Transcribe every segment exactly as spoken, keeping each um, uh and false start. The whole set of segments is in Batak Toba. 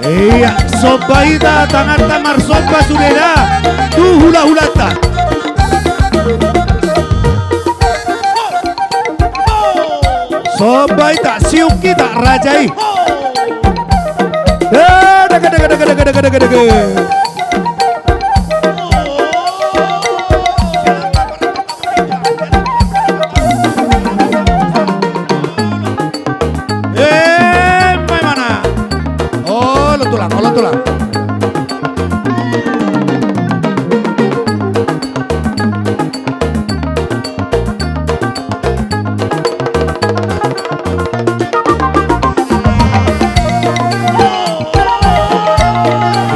Ia, somba hita, tanganta marsomba sude da tu hulahulanta. Somba hita, siuk hita, raja i. Eh, dege, dege, dege. Eh, ma i mana? Olo tulang, olo tulang.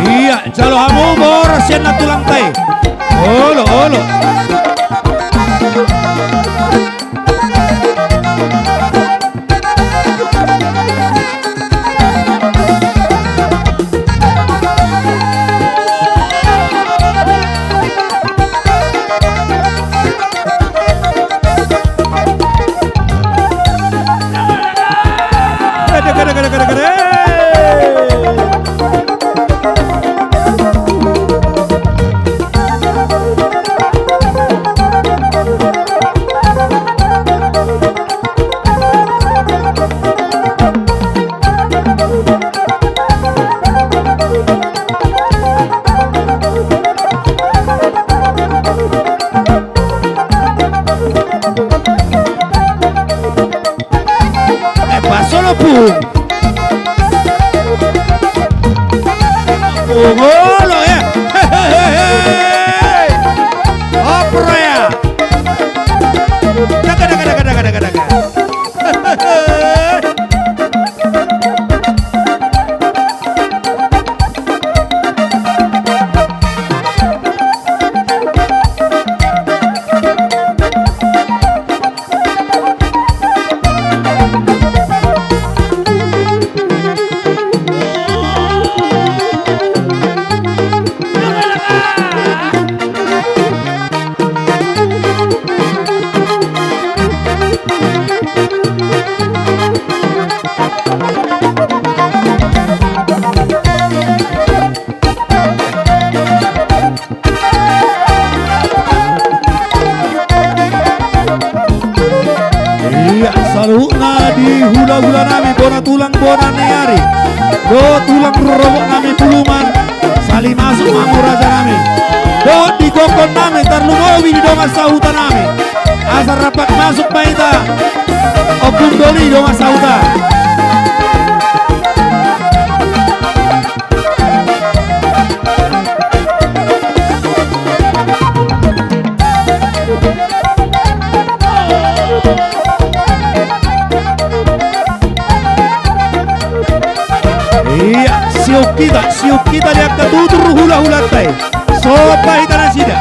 Ia, jalo hamu boras sian na tulangta i. Olo, olo. Eh, pas olo pung. Pung olo, eh. Hehehe. Opera ya. Daga, daga, daga. Ia, saluhutna di hulahulanami, bona tulang, bona ni ari, dohot tulang rorobotnami Pulungan, sali masuk ma hamu rajanami. Dohot di gokhonnami, tarlumobi di dongan sahutanami. Asa rap masuk ma hita, Ompung Doli, dongan sahuta. Ia, siuk hita, siuk hita di angka tutur hulahulanta i. Somba hita nasida.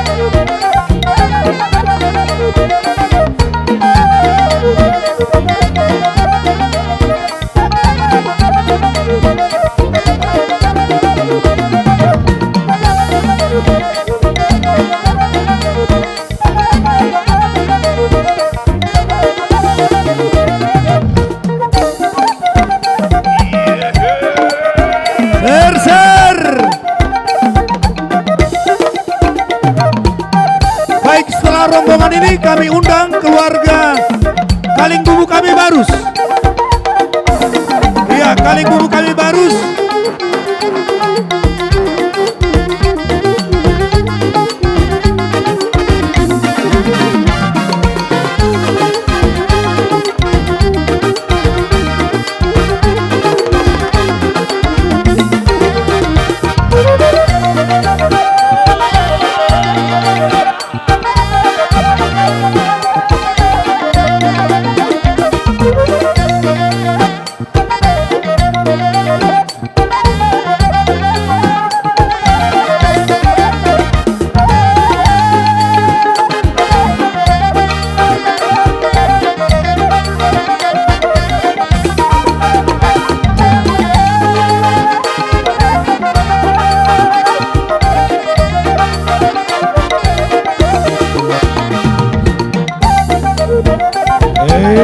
Ser, ser. Baik, setelah rombongan ini kami undang keluarga Kaling Bubu kami Barus. Iya, Kaling Bubu kami Barus.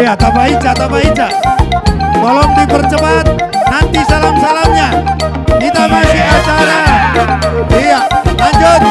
Ya, tapahinsa, tapahinsa. Tolong dipercepat nanti salam-salamnya. Kita masih acara. Iya, lanjut.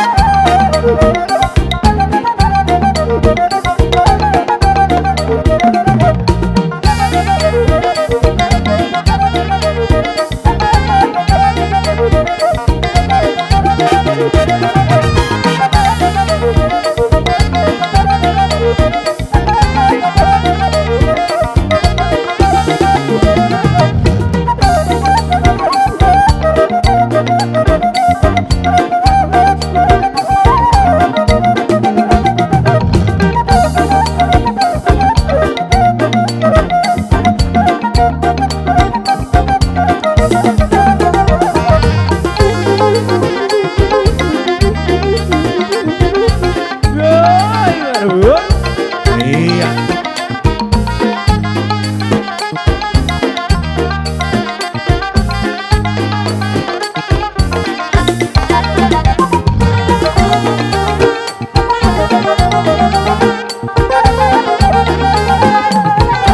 Iya.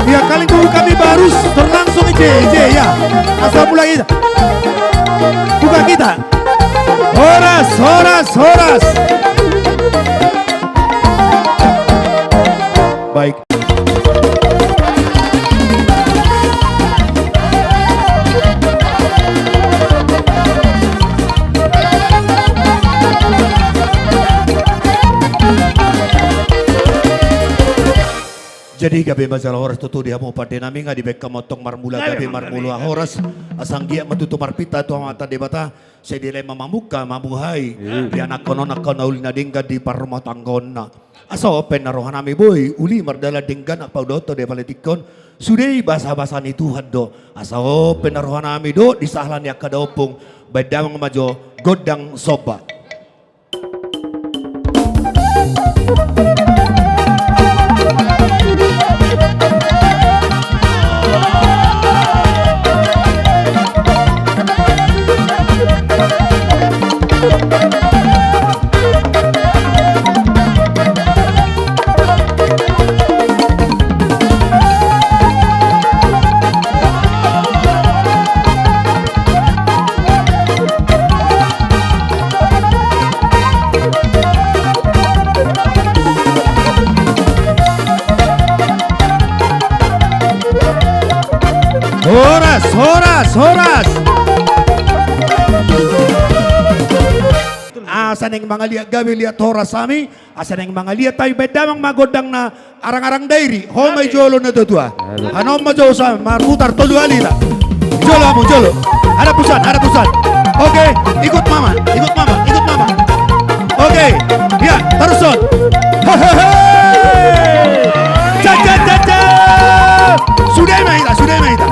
Ya, kali ini kami baru terlangsung, ije, ije, ya. Asal mulai, ije. Buka kita. Horas, horas, horas. Baik. Jadi gabe ma jala horas tutu di hamu pande nami, nga dibaen hamu antong marmula gabe, marmula horas. Asa anggiat ma tutu marpinta tu Amanta Debata. Sai dilehon ma mamungka, mambuhai, iya, di anakkon on angka na uli na denggan di parrumatanggaonna. Asa on pe na roha nami boi uli mardalan denggan, pabotohon di hepala tingki on, sude i basa-basa ni Tuhan do. Asa on pe na roha nami dohot di sahala ni angka daompung, baen damang ma jo gondang somba. Horas, horas, horas. Asa naeng mangaliat gabe liat horas hami, asa naeng mangaliat hami, baen damang ma gondang na arang-arang Dairi, ho ma i jolo na tua-tua. Aduh. Hanon ma jo usaha, marputar tolu hali ta. Jolo hamu, jolo. Hadap tu son, hadap tu son. Oke, ikut mama, ikut mama, ikut mama. Oke, ya, tarushon. Hehehe. Ca, ca, ca, ca. Sude ma hita, sude ma hita.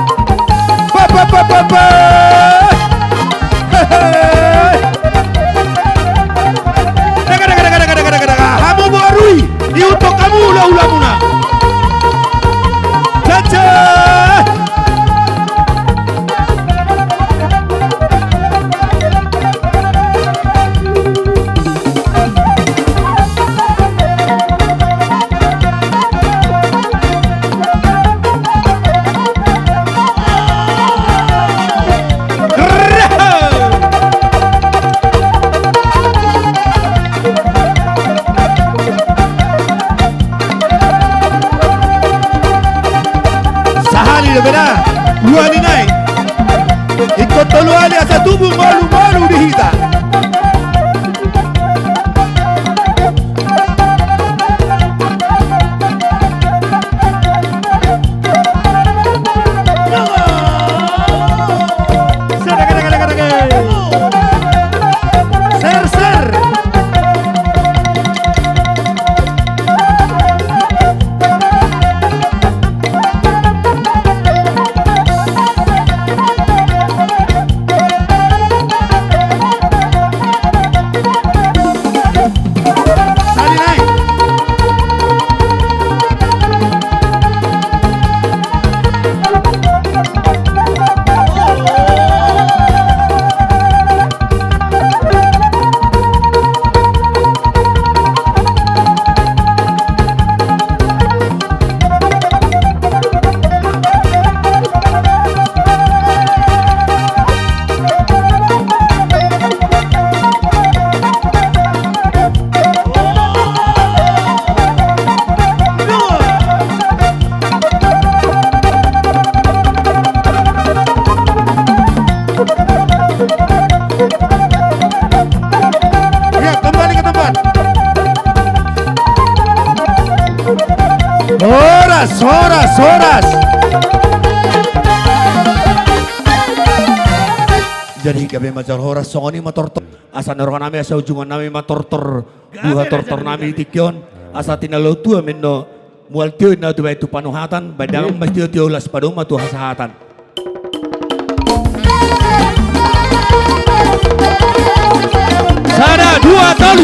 Pa, pa, pa, pa, pa. Hehehe. Daga, daga, daga. Hamu boru i, iuntong hamu ulaula muna. Caca. Sahali dope da, dua hali nai. Ingkon tolu hali asa tubu molu-molu di hita. Ser, ser. Horas, horas. Jadi gabe ma jala horas, songon i ma tortor. Asa na roha nami, asa ujungan nami ma tortor. Buha tortor nami di tingki on. Asa tinalo tua menno mual tio inna tu baen tu panuhatan, baen damang ma tio, tio las padomu ma tu hasahatan. Sada, dua, tolu.